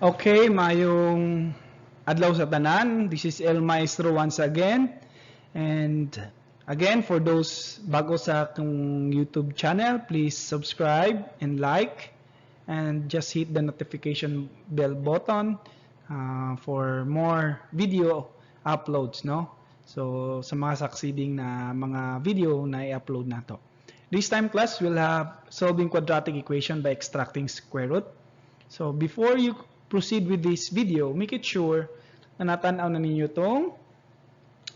Okay, mayong adlaw sa tanan. This is El Maestro once again. And again, for those bago sa akong YouTube channel, please subscribe and like and just hit the notification bell button for more video uploads, no? So, sa mga succeeding na mga video na i-upload nato. This time, class, we'll have solving quadratic equation by extracting square root. So, before you proceed with this video, make it sure na natanaw na ninyo tong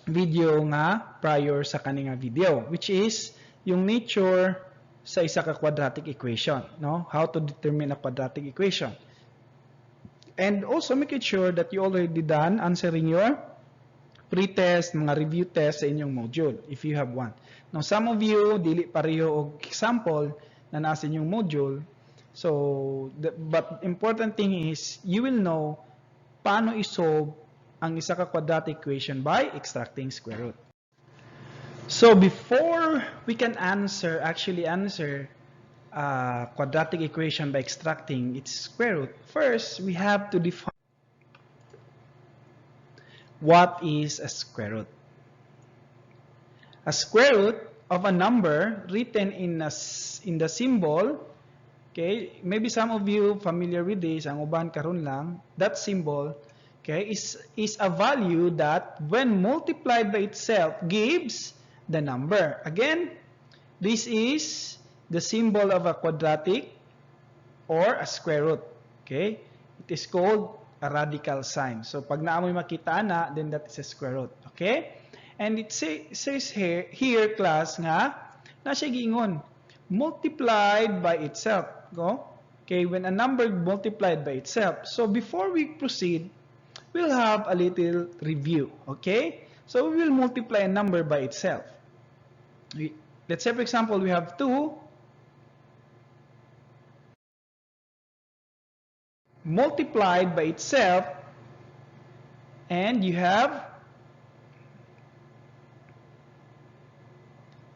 video nga prior sa kaninga video, which is yung nature sa isa ka quadratic equation, no? How to determine a quadratic equation. And also make it sure that you already done answering your pre-test, mga review test sa inyong module, if you have one. Now, some of you, dili pareho og example na nasa inyong module. So, but important thing is, you will know paano i-solve ang isa ka quadratic equation by extracting square root. So, before we can actually answer a quadratic equation by extracting its square root, first, we have to define what is a square root. A square root of a number written in the symbol. Okay, maybe some of you familiar with this, ang uban karon lang, that symbol, okay, is a value that when multiplied by itself gives the number. Again, this is the symbol of a quadratic or a square root. Okay, it is called a radical sign. So pag naamoy makita na, then that is a square root. Okay, and it says here, class, nga na siya giingon multiplied by itself. Go. Okay, when a number multiplied by itself. So before we proceed, we'll have a little review. Okay, so we will multiply a number by itself. Let's say, for example, we have 2 multiplied by itself, and you have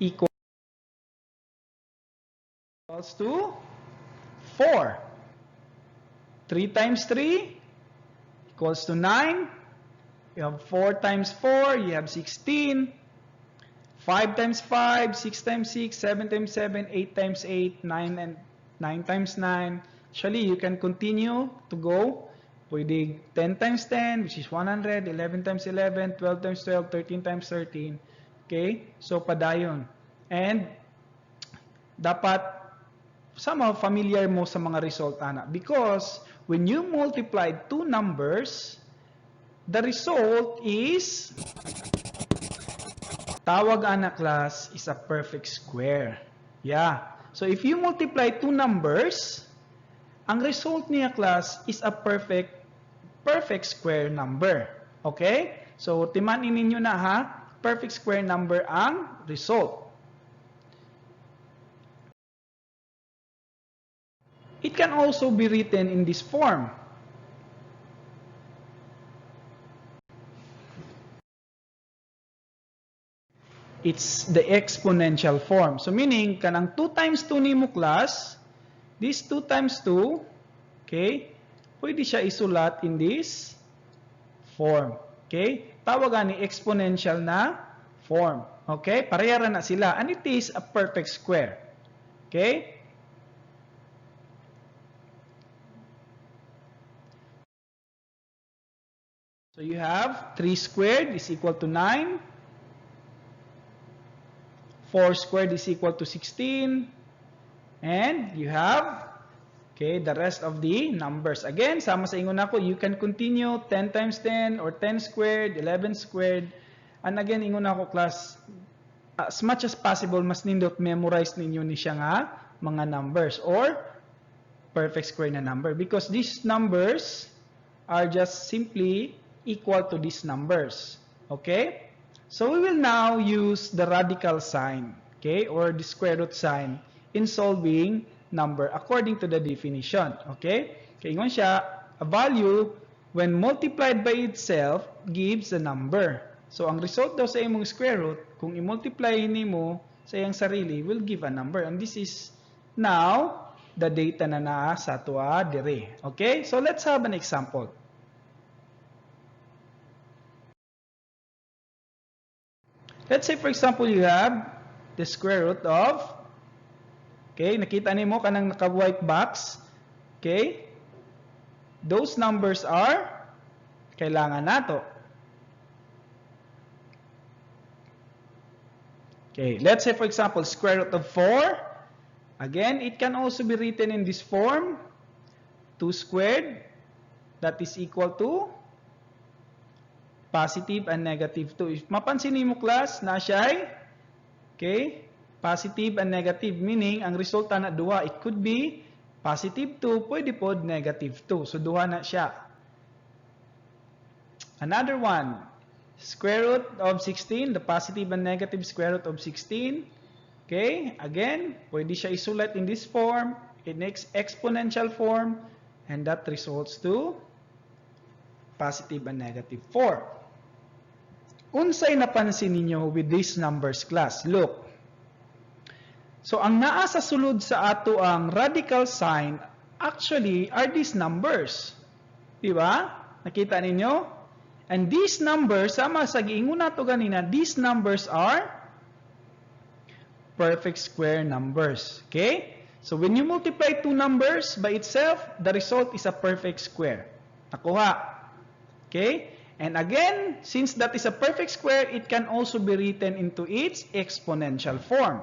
equals to 4. 3 times 3 equals to 9. You have 4 times 4, you have 16. 5 times 5, 6 times 6, 7 times 7, 8 times 8, 9 and 9 times 9. Actually, you can continue to go. Pwede 10 times 10, which is 100, 11 times 11, 12 times 12, 13 times 13. Okay? So, padayon. And dapat somehow familiar mo sa mga result ana, because when you multiply two numbers, the result is, tawag ana, class, is a perfect square. Yeah. So if you multiply two numbers, ang result niya, class, is a perfect square number. Okay? So timanin ninyo na ha, perfect square number ang result. It can also be written in this form. It's the exponential form. So meaning, kanang 2 times 2 nimo, class, this 2 times 2, okay, pwede siya isulat in this form. Okay? Tawagan ni exponential na form. Okay? Pareha na sila. And it is a perfect square. Okay? So you have 3 squared is equal to 9. 4 squared is equal to 16. And you have, okay, the rest of the numbers. Again, sama sa ingon ako, you can continue 10 times 10 or 10 squared, 11 squared. And again, ingon ako, class, as much as possible, mas nindot memorize ninyo ni siya nga mga numbers or perfect square na number, because these numbers are just simply equal to these numbers. Okay? So we will now use the radical sign, okay, or the square root sign in solving number according to the definition. Okay? Okay, ingon siya, a value when multiplied by itself gives a number. So ang result daw sa imong square root, kung i-multiply nimo sa iyang sarili, will give a number. And this is now the data na naa sa atoa diri. Okay? So let's have an example. Let's say, for example, you have the square root of, okay, nakita nimo kanang naka-white box, okay? Those numbers are kailangan nato. Okay, let's say, for example, square root of 4. Again, it can also be written in this form, 2 squared, that is equal to positive and negative 2. If mapansin nimo, class, na siya ay, okay, positive and negative, meaning ang resulta na duha, it could be positive 2, pwede pod negative 2. So duha na siya. Another one, square root of 16, the positive and negative square root of 16. Okay, again, pwede siya isulat in this form, in exponential form, and that results to positive and negative 4. Unsay napansin ninyo with these numbers, class? Look. So, ang naa sa sulod sa ato ang radical sign actually are these numbers. Di ba? Nakita ninyo? And these numbers, sama sa giingon nato ganina, these numbers are perfect square numbers. Okay? So, when you multiply two numbers by itself, the result is a perfect square. Nakuha. Okay? And again, since that is a perfect square, it can also be written into its exponential form.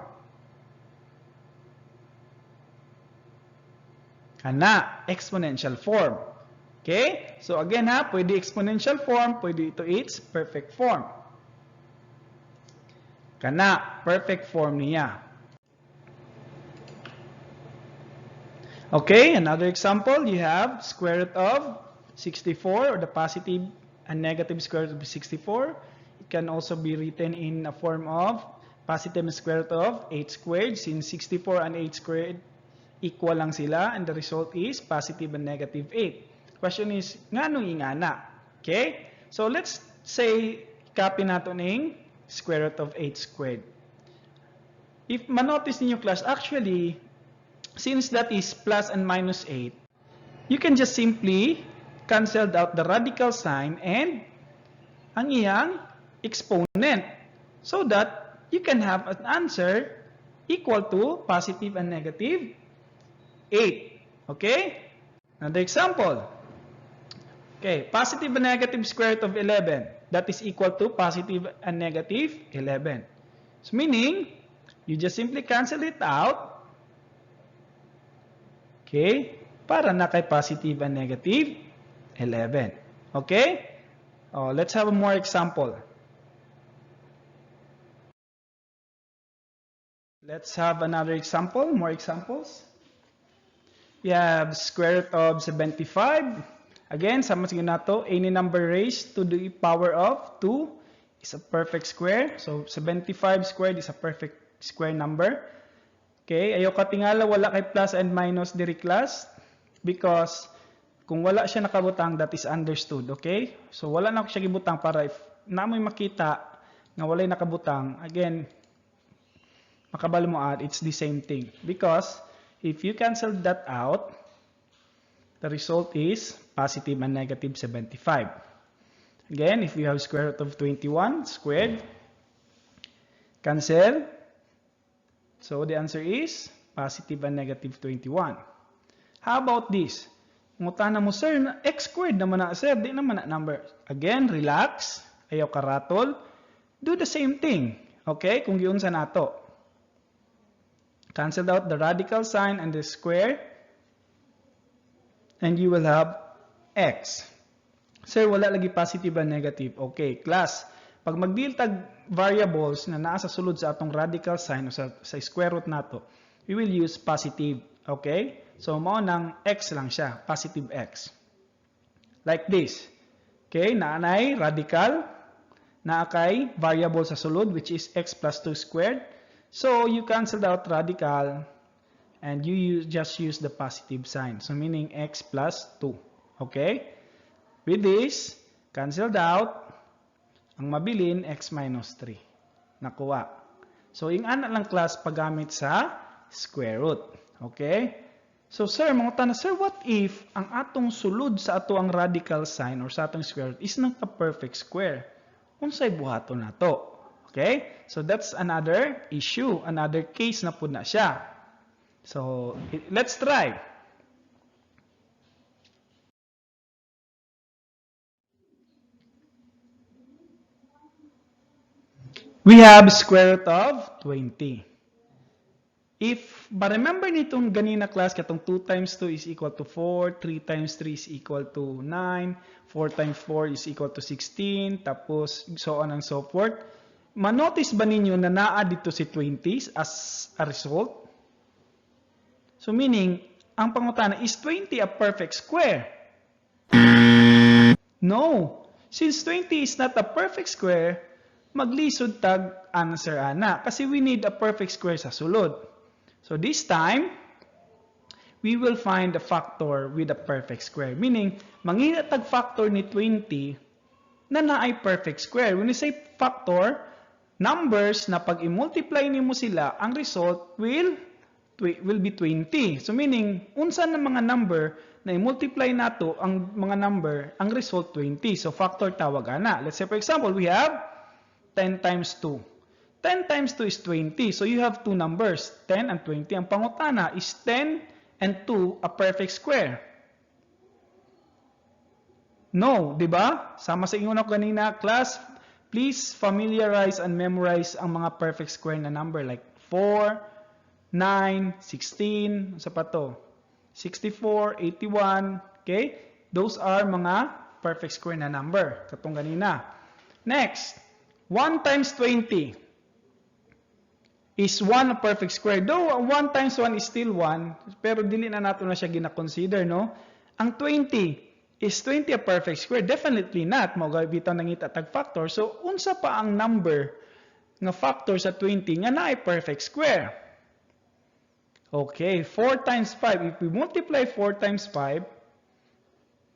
Kana, exponential form. Okay? So again ha, pwede exponential form, pwede ito its perfect form. Kana, perfect form niya. Okay, another example, you have square root of 64 or the positive and negative square root of 64. It can also be written in a form of positive square root of 8 squared, since 64 and 8 squared equal lang sila, and the result is positive and negative 8. Question is, nganong ingana? Okay? So let's say, copy nato ning square root of 8 squared. If manotice ninyo, class, actually, since that is plus and minus 8, you can just simply cancel out the radical sign and ang iyang exponent so that you can have an answer equal to positive and negative 8. Okay? Another example. Okay, positive and negative square root of 11. That is equal to positive and negative 11. So meaning, you just simply cancel it out. Okay? Para na kay positive and negative 11. Okay? Oh, let's have a more example. Let's have another example, more examples. We have square root of 75. Again, sama sige nato, any number raised to the power of 2 is a perfect square. So, 75 squared is a perfect square number. Okay, ayaw katingala, wala kay plus and minus diri, class, because kung wala siya nakabutang, that is understood, okay? So, wala na siya gibutang para if namoy makita nga walay nakabutang, again, makabalo mo at it's the same thing. Because if you cancel that out, the result is positive and negative 75. Again, if you have square root of 21 squared, cancel. So the answer is positive and negative 21. How about this? Ngutana mo, "Sir, x squared naman na, sir, di naman na number." Again, relax. Ayaw karatol. Do the same thing. Okay? Kung giunsa nato. Cancel out the radical sign and the square. And you will have x. Sir, wala lagi positive and negative. Okay, class. Pag mag-deal tag variables na naa sa sulod sa atong radical sign o sa square root nato, we will use positive. Okay? So, mao nang x lang siya, positive x. Like this. Okay, naanay radical, naa kay variable sa sulod, which is x plus 2 squared. So, you cancel out radical and you just use the positive sign. So, meaning x plus 2. Okay? With this, canceled out, ang mabilin, x minus 3. Nakuha. So, yung ana lang, class, paggamit sa square root. Okay? So sir, mangutana, "Sir, what if ang atong sulod sa ato ang radical sign or sa atong square root is not a perfect square? Unsay buhaton nato?" Okay? So that's another issue, another case na pud na siya. So let's try. We have square root of 20. If, but remember nitong ganina, class, katong 2 times 2 is equal to 4, 3 times 3 is equal to 9, 4 times 4 is equal to 16, tapos so on and so forth. Manotice ba ninyo na naa dito si 20 as a result? So meaning, ang pangutana, is 20 a perfect square? No. Since 20 is not a perfect square, maglisod tag answer ana kasi we need a perfect square sa sulod. So this time, we will find a factor with a perfect square. Meaning, mangita tag factor ni 20 na naay perfect square. When we say factor, numbers na pag i-multiply nimo sila, ang result will be 20. So meaning, unsa na mga number na i-multiply nato ang mga number, ang result 20. So factor tawag ana. Let's say, for example, we have 10 times 2. 10 times 2 is 20. So you have two numbers, 10 and 20. Ang pangutana, is 10 and 2 a perfect square? No, di ba? Sama sa ingon ako ganina, class, please familiarize and memorize ang mga perfect square na number like 4, 9, 16, sa pa to? 64, 81, okay? Those are mga perfect square na number. Katong ganina. Next, 1 times 20. Is 1 a perfect square? Though 1 times 1 is still 1, pero dili na nato na siya gina-consider, no? Ang 20, is 20 a perfect square? Definitely not. Mao bitaw nangita tag factor. So unsa pa ang number nga factor sa 20 nga naay perfect square? Okay, 4 times 5. If we multiply 4 times 5,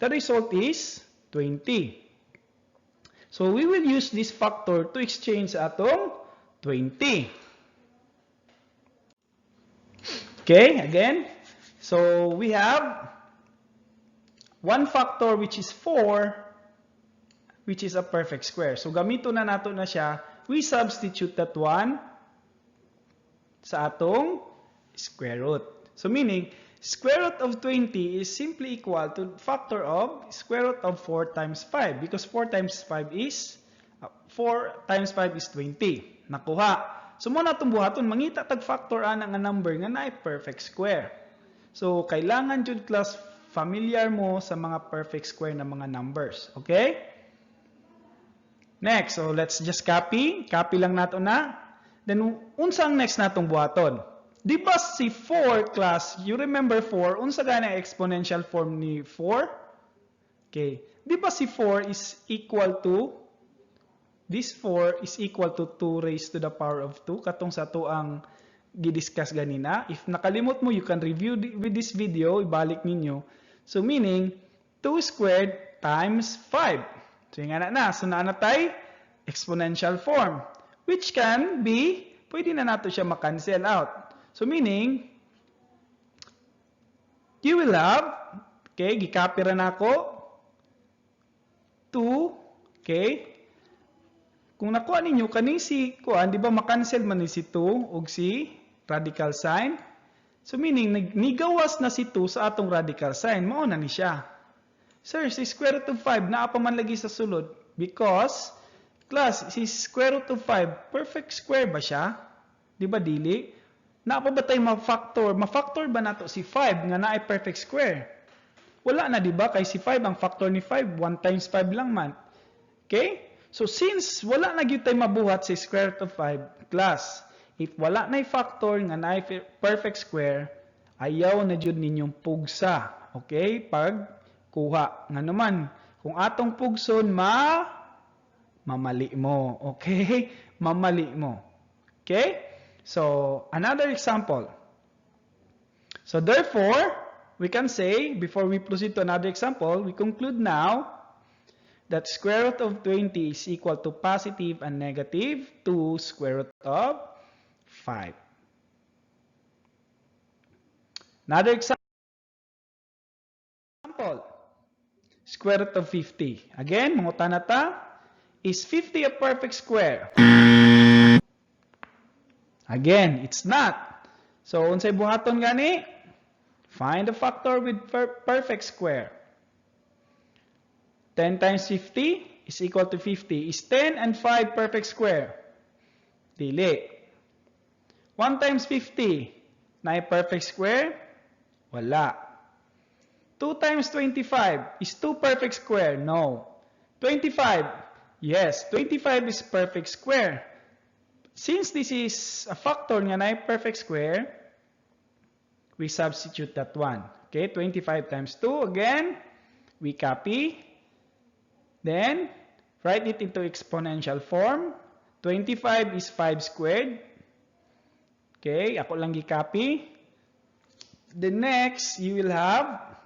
the result is 20. So we will use this factor to exchange atong 20. Okay, again. So we have one factor, which is 4, which is a perfect square. So gamito na nato na siya. We substitute that one sa atong square root. So meaning, square root of 20 is simply equal to factor of square root of 4 times 5 because 4 times 5 is 20. Nakuha. So mao na atong buhaton, mangita tag factor ana nga number nga naay perfect square. So kailangan jud, class, familiar mo sa mga perfect square na mga numbers. Okay? Next, so let's just copy. Copy lang nato na. Then unsa ang next natong buhaton? Di ba si 4, class, you remember 4, unsa gani ang exponential form ni 4? Okay. Di ba si 4 is equal to, this 4 is equal to 2 raised to the power of 2, katong sa ato ang gidiscuss ganina. If nakalimot mo, you can review with this video, ibalik ninyo. So meaning, 2 squared times 5. So yung na. So naa na tay exponential form, which can be, pwede na nato siya ma-cancel out. So meaning, you will have, okay, gikopy ra nako, 2, okay, kung nakuha ninyo, kaning si, kuan, di ba ma-cancel man ni si 2 ug si radical sign? So meaning, nigawas na si 2 sa atong radical sign, mao na ni siya. Sir, si square root of 5, naa pa man lagi sa sulod. Because, class, si square root of 5, perfect square ba siya? Di ba dili? Naa pa ba tayo ma-factor? Ma-factor ba nato si 5 nga naay perfect square? Wala na, di ba? Kay si 5, ang factor ni 5, 1 times 5 lang man. Okay? So since wala na gyud tay mabuhat sa square root of 5, class, if wala na factor nga naay perfect square, ayaw na jud ninyong pugsa. Okay? Pag kuha. Nga naman, kung atong pugson, mamali mo. Okay? Mamali mo. Okay? So, another example. So, therefore, we can say, before we proceed to another example, we conclude now that square root of 20 is equal to positive and negative 2 square root of 5. Another example. Square root of 50. Again, mangutana ta, is 50 a perfect square? Again, it's not. So, unsay buhaton gani? Find a factor with perfect square. 10 times 50 is equal to 50. Is 10 and 5 perfect square? Dili. 1 times 50, na perfect square? Wala. 2 times 25, is 2 perfect square? No. 25, yes, 25 is perfect square. Since this is a factor nga na perfect square, we substitute that one. Okay, 25 times 2, again, we copy. Then, write it into exponential form. 25 is 5 squared. Okay, ako lang gi-copy. The next, you will have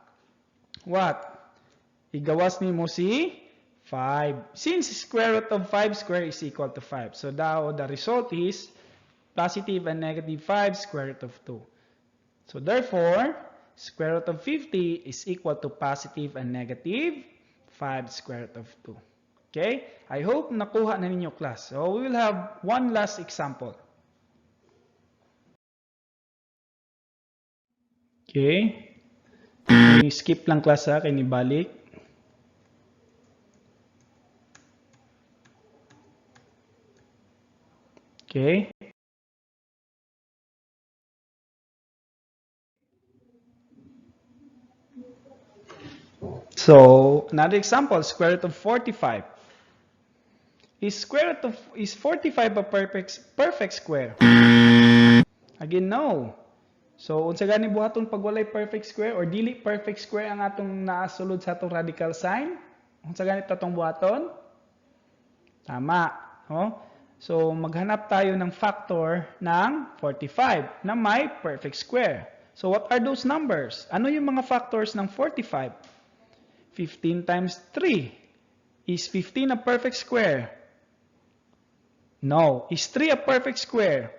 what? Igawas nimo si 5. Since square root of 5 square is equal to 5. So now the result is positive and negative 5 square root of 2. So therefore, square root of 50 is equal to positive and negative 5 square root of 2. Okay? I hope nakuha na ninyo, class. So we will have one last example. Okay? I-skip lang, class, ha, kay nibalik. Okay? So, another example, square root of 45. Is square root of is 45 a perfect square? Again, no. So, unsa gani buhaton pag walay perfect square or dili perfect square ang atong naasulod sa atong radical sign? Unsa gani atong buhaton? Tama, no? So, maghanap tayo ng factor ng 45 na may perfect square. So, what are those numbers? Ano yung mga factors ng 45? 15 times 3. Is 15 a perfect square? No. Is 3 a perfect square?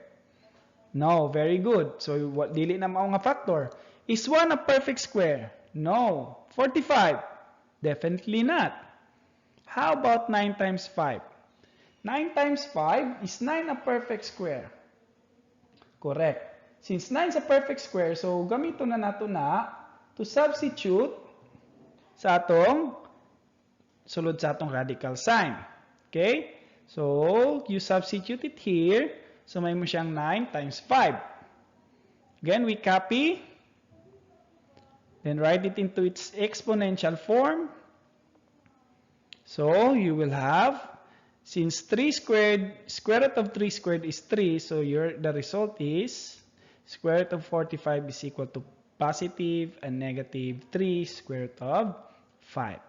No. Very good. So, what, dili na mao nga factor. Is 1 a perfect square? No. 45? Definitely not. How about 9 times 5? 9 times 5, is 9 a perfect square? Correct. Since 9 is a perfect square, so gamito na nato na to substitute sa atong sulod sa atong radical sign. Okay? So, you substitute it here. So, may mo siyang 9 times 5. Again, we copy. Then, write it into its exponential form. So, you will have, since 3 squared, square root of 3 squared is 3, so the result is square root of 45 is equal to positive and negative 3 square root of 5.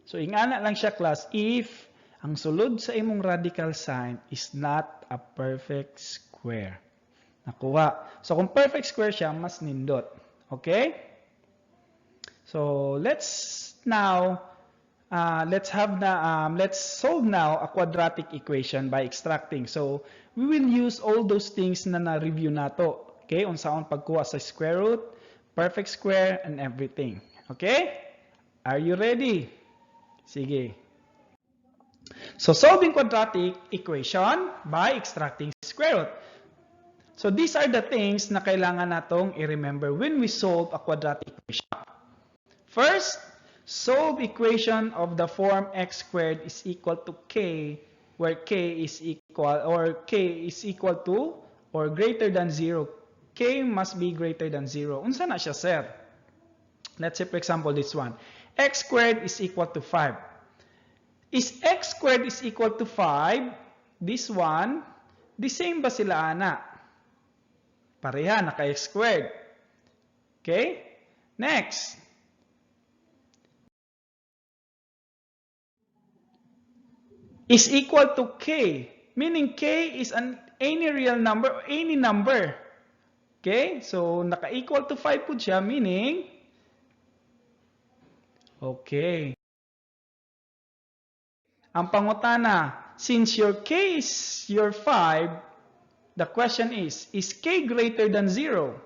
So, ingana lang siya, class, if ang sulod sa imong radical sign is not a perfect square. Nakuha. So, kung perfect square siya, mas nindot. Okay? So, let's now, let's have na, let's solve now a quadratic equation by extracting. So, we will use all those things na na-review nato. Okay? Unsaon pagkuha sa square root, perfect square, and everything. Okay? Are you ready? Sige. So, solving quadratic equation by extracting square root. So, these are the things na kailangan natong i-remember when we solve a quadratic equation. First, solve equation of the form x squared is equal to k, where k is equal or k is equal to or greater than 0. K must be greater than 0. Unsa na siya, sir? Let's say, for example, this one. X squared is equal to 5. Is x squared is equal to 5, this one, the same ba sila, ana? Pareha, naka-x squared. Okay? Next. Is equal to k, meaning k is an any real number or any number. Okay? So, naka-equal to 5 po siya, meaning, okay. Ang pangutana, since your k is your 5, the question is k greater than 0?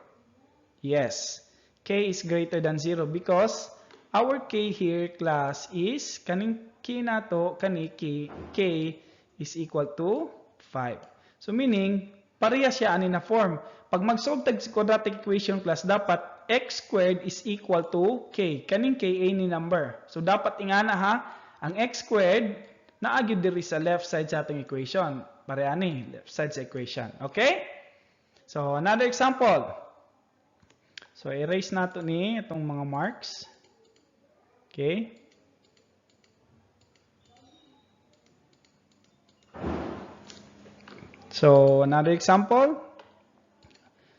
Yes, k is greater than 0 because Our k here, class, is, kaning k nato, kani k, k is equal to 5. So meaning, pareha siya ani na form. Pag mag-solve tag quadratic equation, class, dapat x squared is equal to k. Kaning k any number. So dapat ingana ha, ang x squared naa gyud diri sa left side sa atong equation. Pareha ni, left side sa equation. Okay? So another example. So erase nato ni itong mga marks. Okay? So another example.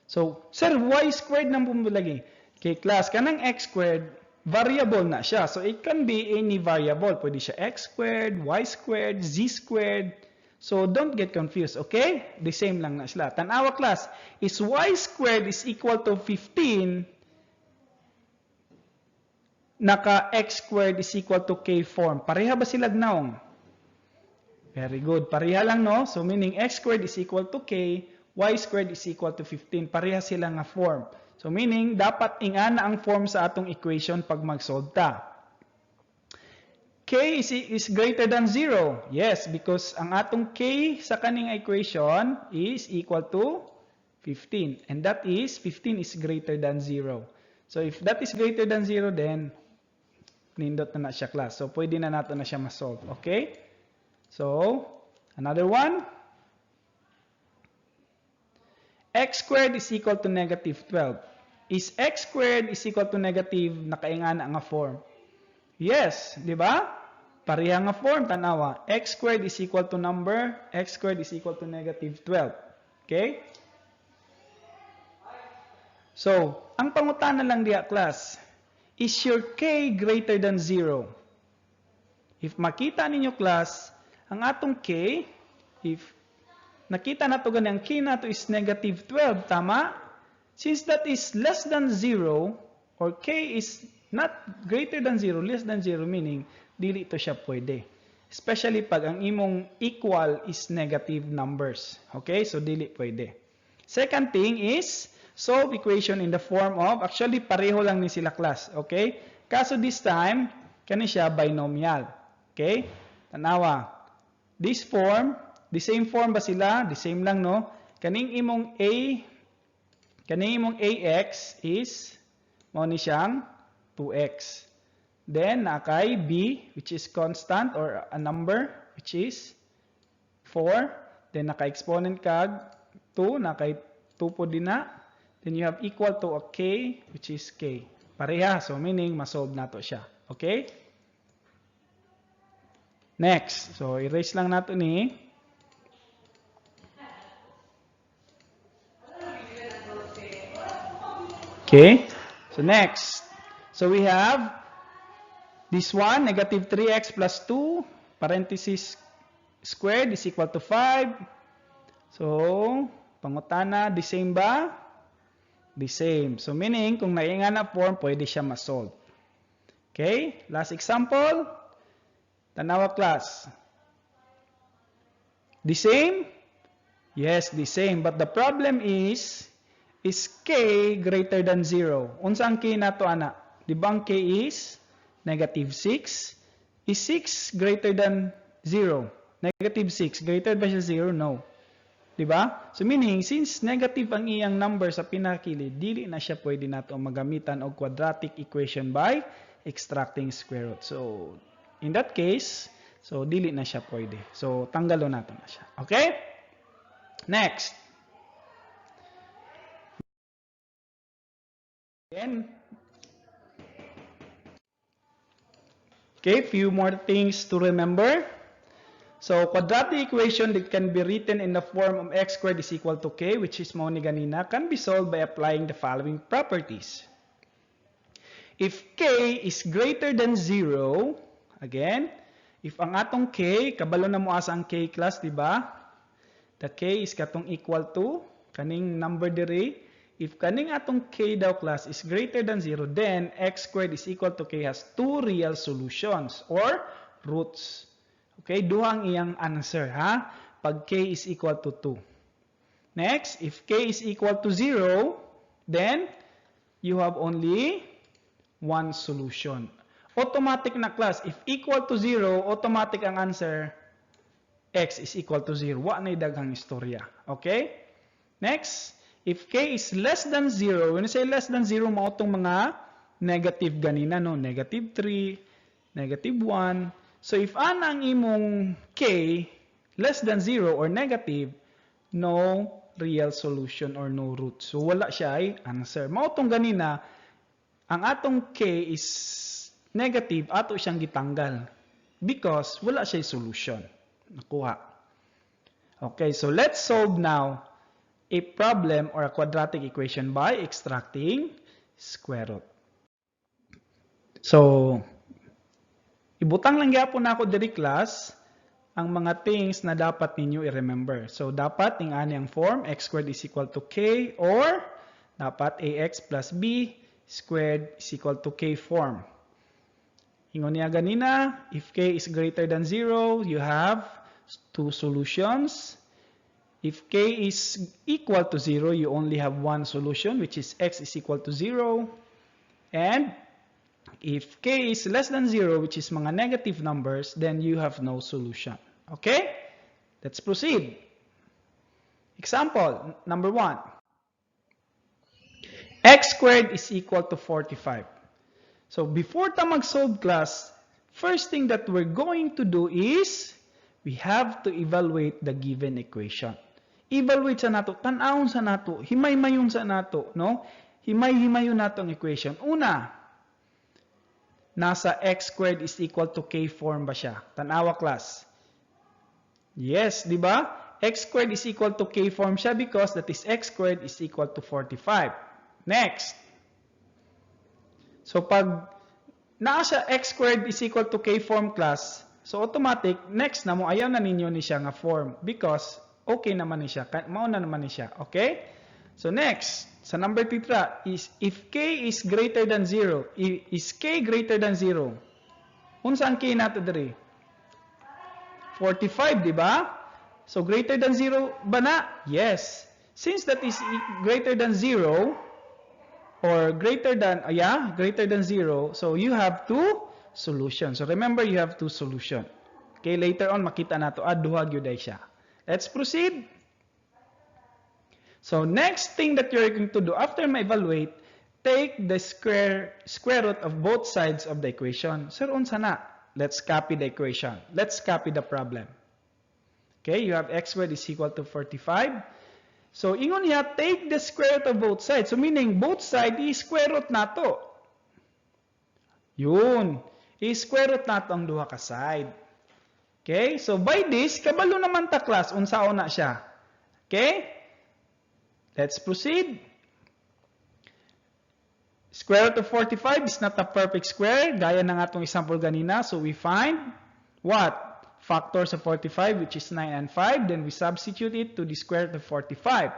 So, sir, y squared nang pumulagi. Okay, class, kanang x squared, variable na siya. So, it can be any variable. Pwede siya x squared, y squared, z squared. So, don't get confused, okay? The same lang na sila. Tanawa, class, is y squared is equal to 15, naka x squared is equal to k form. Pareha ba sila naong? Very good. Pareha lang, no? So, meaning x squared is equal to k, y squared is equal to 15. Pareha sila nga form. So meaning, dapat ingana ang form sa atong equation pag mag-solve ta. K is greater than 0. Yes, because ang atong k sa kaning equation is equal to 15. And that is, 15 is greater than 0. So if that is greater than 0, then nindot na na siya, class. So pwede na nato na siya ma-solve. Okay? So, another one. X squared is equal to negative 12. Is x squared is equal to negative nakaingana nga form? Yes, di ba? Pareha nga form, tanawa. X squared is equal to number, x squared is equal to negative 12. Okay? So, ang pangutana lang diya, class, is your k greater than 0? If makita ninyo, class, ang atong k, if nakita nato gani ang k nato is negative 12, tama? Since that is less than 0, or k is not greater than 0, less than 0, meaning, dili to siya pwede. Especially pag ang imong equal is negative numbers. Okay? So, dili pwede. Second thing is, solve equation in the form of, actually, pareho lang ni sila, class. Okay? Kaso this time, kani siya binomial. Okay? Tanawa. This form, the same form ba sila? The same lang, no? Kaning imong ax is, mao ni siyang 2x. Then, naa kay b, which is constant or a number, which is 4. Then, naka-exponent kag 2, naa kay 2 po din na. Then, you have equal to a k, which is k. Pareha. So, meaning, masolve nato siya. Okay? Next. So, erase lang nato ni. Okay? So, next. So, we have this one, negative 3x plus 2, parenthesis squared is equal to 5. So, pangutana, the same ba? The same. So, meaning, kung nainga na form, pwede siya ma-solve. Okay? Last example. Tanawa, class. The same? Yes, the same. But the problem is k greater than 0? Unsa ang k nato ana? Di ba ang k is negative 6? Is 6 greater than 0? Negative 6, greater ba siya 0? No. Di ba? So meaning, since negative ang iyang number sa pinakilid, dili na siya pwede nato magamitan og quadratic equation by extracting square root. So, in that case, so dili na siya pwede. So, tanggalon nato na siya. Okay? Next. Again. Okay, few more things to remember. So, quadratic equation that can be written in the form of x squared is equal to k, which is mao ni ganina, can be solved by applying the following properties. If k is greater than 0, again, if ang atong k, kabalo na mo asa ang k, class, di ba? The k is katong equal to, kaning number diri. If kaning atong k daw, class, is greater than 0, then x squared is equal to k has two real solutions or roots. Okay, duha ang iyang answer, ha? Pag k is equal to 2. Next, if k is equal to 0, then you have only one solution. Automatic na, class. If equal to 0, automatic ang answer, x is equal to 0. Wa na daghang istorya. Okay? Next, if k is less than 0, when you say less than 0, mao tong mga negative ganina, no? Negative 3, negative 1. So if ana ang imong k less than 0 or negative, no real solution or no root. So wala siya ay answer. Mao tong ganina, ang atong k is negative, ato siyang gitanggal because wala siya solution. Nakuha. Okay, so let's solve now a problem or a quadratic equation by extracting square root. So, ibutang lang gyapon nako diri, class, ang mga things na dapat ninyo i-remember. So, dapat ing ani ang form, x squared is equal to k, or dapat ax plus b squared is equal to k form. Ingon niya ganina, if k is greater than 0, you have two solutions. If k is equal to 0, you only have one solution, which is x is equal to 0. And if k is less than 0, which is mga negative numbers, then you have no solution. Okay? Let's proceed. Example number 1. X squared is equal to 45. So before ta mag-solve, class, first thing that we're going to do is we have to evaluate the given equation. Evaluate sa nato, tan-awon sa nato, himay-mayon sa nato, no? Himay-himayon nato ang equation. Una, nasa x squared is equal to k form ba siya? Tanawa, class. Yes, di ba? X squared is equal to k form siya because that is x squared is equal to 45. Next. So pag naa siya x squared is equal to k form, class, so automatic, next na mo, ayaw na ninyo ni siya nga form because okay naman ni siya, mao na naman ni siya, okay? So next, sa number 3 is if k is greater than 0, is k greater than 0? Unsa ang k nato diri? 45, di ba? So greater than 0 ba na? Yes. Since that is greater than 0 or greater than, yeah, greater than 0, so you have two solutions. So remember, you have two solutions. Okay, later on makita nato, ah, duha gyud siya. Let's proceed. So next thing that you're going to do after ma-evaluate, take the square root of both sides of the equation. Sir, unsa na? Let's copy the equation. Let's copy the problem. Okay, you have x squared is equal to 45. So, ingon niya, take the square root of both sides. So, meaning, both sides, i-square root nato. Yun. I-square root nato ang duha ka side. Okay? So, by this, kabalo naman ta, class, unsaon na siya. Okay? Let's proceed. Square root of 45 is not a perfect square, gaya ng atong example ganina. So, we find what? Factors of 45, which is 9 and 5. Then we substitute it to the square root of 45.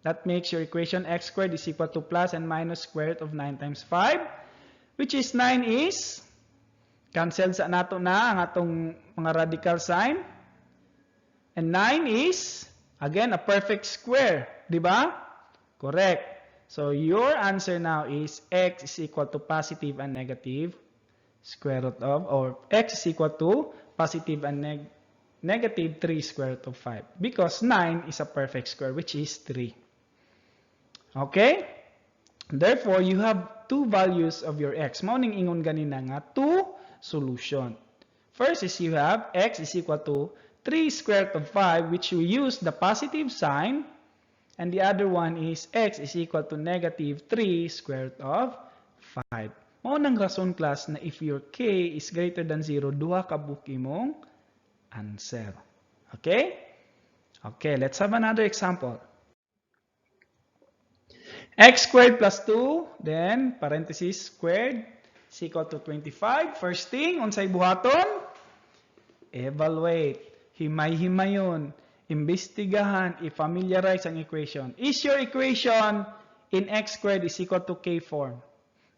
That makes your equation x squared is equal to plus and minus square root of 9 times 5, which is 9 is, cancel sa nato na ang atong mga radical sign. And 9 is, again, a perfect square. Di ba? Correct. So, your answer now is x is equal to positive and negative square root of, or x is equal to positive and negative 3 square root of 5. Because 9 is a perfect square, which is 3. Okay? Therefore, you have two values of your x. Mao ning ingon ganina nga two solution. First is you have x is equal to 3 square root of 5, which we use the positive sign. And the other one is x is equal to negative 3 square root of 5. Mao nang rason, class, na if your k is greater than 0, duha ka buok imong answer. Okay? Okay, let's have another example. X squared plus 2, then parenthesis squared is equal to 25. First thing, unsay buhaton? Evaluate. Himay-himayon. Imbestigahan, i-familiarize ang equation. Is your equation in x squared is equal to k form?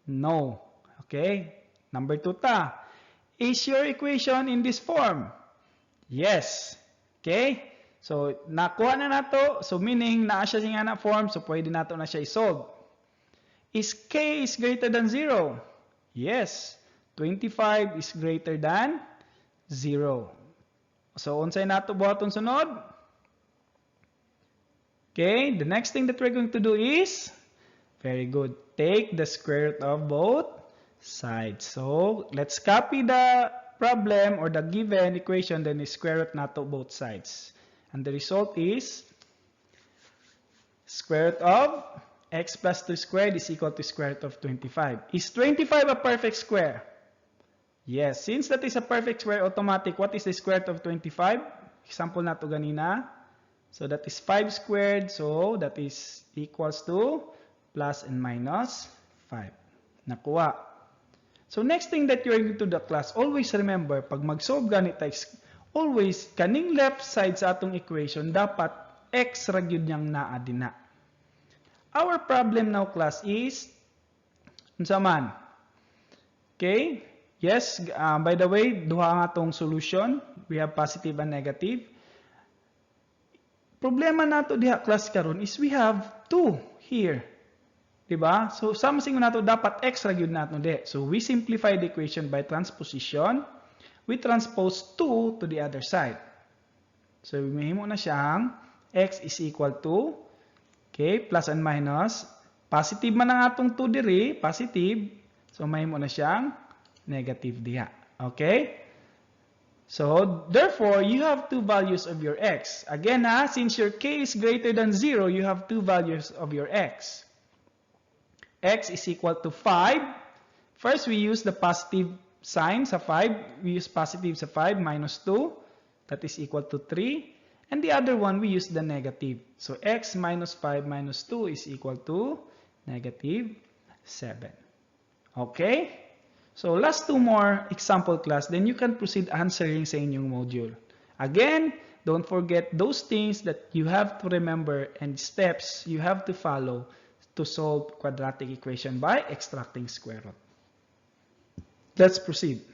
No. Okay? Number 2 ta. Is your equation in this form? Yes. Okay? So, nakuha na nato. So, meaning, naa siya nga na form. So, pwede nato na siya i-solve. Is k is greater than 0? Yes. 25 is greater than 0. So, unsay nato buhaton sunod? Okay, the next thing that we're going to do is, very good, take the square root of both sides. So, let's copy the problem or the given equation, then square root nato both sides. And the result is square root of x plus 2 squared is equal to square root of 25. Is 25 a perfect square? Yes. Since that is a perfect square, automatic, what is the square root of 25? Example nato ganina. So that is 5 squared. So that is equals to plus and minus 5. Nakuha. So next thing that you're going to the class, always remember, pag mag-solve ganit, always, kaning left side sa atong equation, dapat x ra gyud niyang naa dina. Our problem now, class, is, unsa man? Okay? Yes, by the way, duha nga tong solution. We have positive and negative. Problema nato diha, class, karon is we have 2 here. Diba? So, sa singon nato dapat x ra gyud nato di. So, we simplify the equation by transposition. We transpose 2 to the other side. So, mahimo na siyang x is equal to, okay, plus and minus. Positive man ang atong 2 diri, positive. So, mahimo na siyang negative diha. Okay? So, therefore, you have two values of your x. Again, ha, since your k is greater than 0, you have two values of your x. X is equal to 5. First, we use the positive sign sa 5. We use positive sa 5 minus 2. That is equal to 3. And the other one, we use the negative. So, x minus 5 minus 2 is equal to negative 7. Okay? So, last two more example, class, then you can proceed answering sa inyong module. Again, don't forget those things that you have to remember and steps you have to follow to solve quadratic equation by extracting square root. Let's proceed.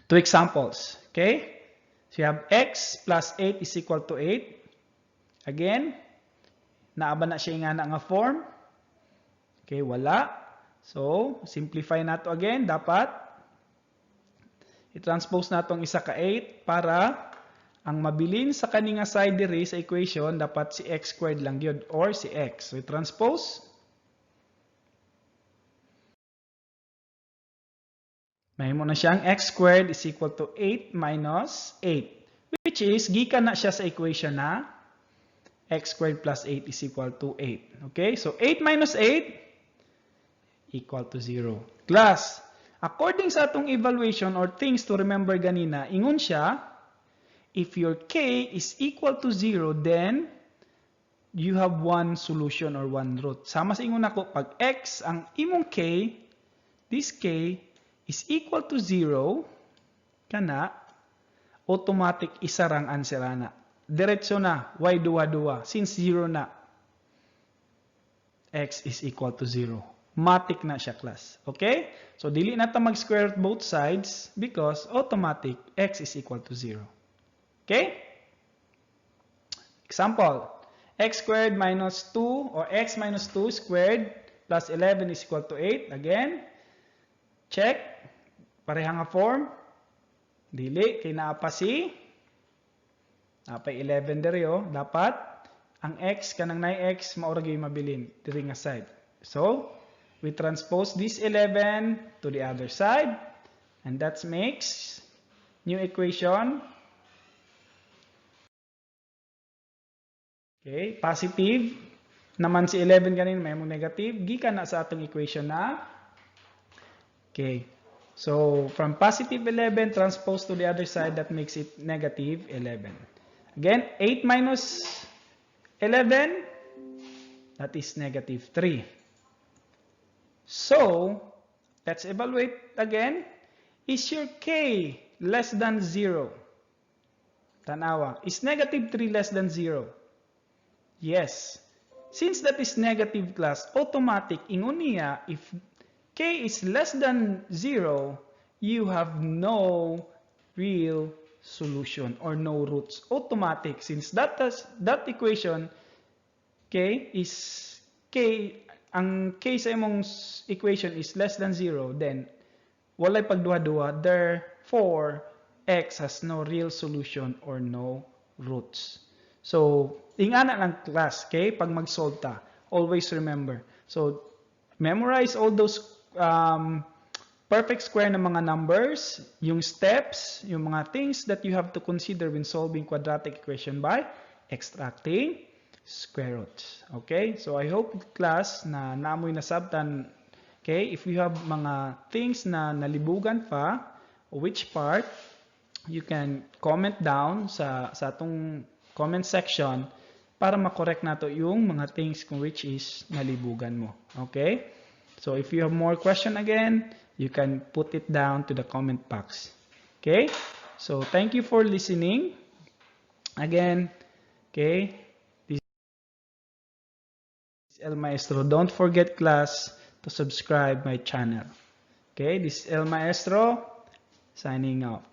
Two examples, okay? So you have x plus 8 is equal to 8. Again, naa ba na siya nga na nga form? Okay, wala. So, simplify nato again. Dapat i-transpose nato ang isa ka 8 para ang mabilin sa kani nga side diri sa equation dapat si x squared lang gyud or si x. So, i-transpose. Mahimo na siyang x squared is equal to 8 minus 8, which is, gikan na siya sa equation na x squared plus 8 is equal to 8. Okay? So, 8 minus 8 equal to 0. Class, according sa atong evaluation or things to remember ganina, ingon siya, if your k is equal to 0, then you have one solution or one root. Sama sa ingon nako, pag x, ang imong k, this k is equal to 0, kana, automatic isa rang answer na. Diretso na, y duwa-duwa. Since 0 na, x is equal to 0. Matic na siya, class. Okay? So, dili na ta mag-square root both sides because automatic x is equal to 0. Okay? Example, x squared minus 2 or x minus 2 squared plus 11 is equal to 8. Again, check. Pareha nga form. Dili, kay naa pa si naa pa 11 diri oh. Dapat ang x kanang 9x mao ra gyud mabilin diri nga side. So, we transpose this 11 to the other side and that makes new equation. Okay, positive naman si 11 ganin, may mong negative gikan na sa atong equation na. Okay. So, from positive 11 transpose to the other side, that makes it negative 11. Again, 8 minus 11, that is negative 3. So, let's evaluate again. Is your k less than 0? Tanawa. Is negative 3 less than 0? Yes. Since that is negative, class, automatic, ingon niya, if k is less than 0, you have no real solution or no roots. Automatic, since that equation, k is, k, ang k sa imong equation is less than 0, then Walay pagduha-duha. Therefore, x has no real solution or no roots. So, ingana lang, class, okay? Pag mag-solve ta, always remember. So, memorize all those perfect square na mga numbers, yung steps, yung mga things that you have to consider when solving quadratic equation by extracting square roots. Okay? So I hope, class, na naa moy nasabtan. Okay? If you have mga things na nalibugan pa, which part, you can comment down sa atong comment section para ma-correct nato yung mga things kung which is nalibugan mo. Okay? So if you have more question again, you can put it down to the comment box. Okay? So thank you for listening. Again, okay, this is El Maestro. Don't forget, class, to subscribe my channel. Okay, this is El Maestro signing off.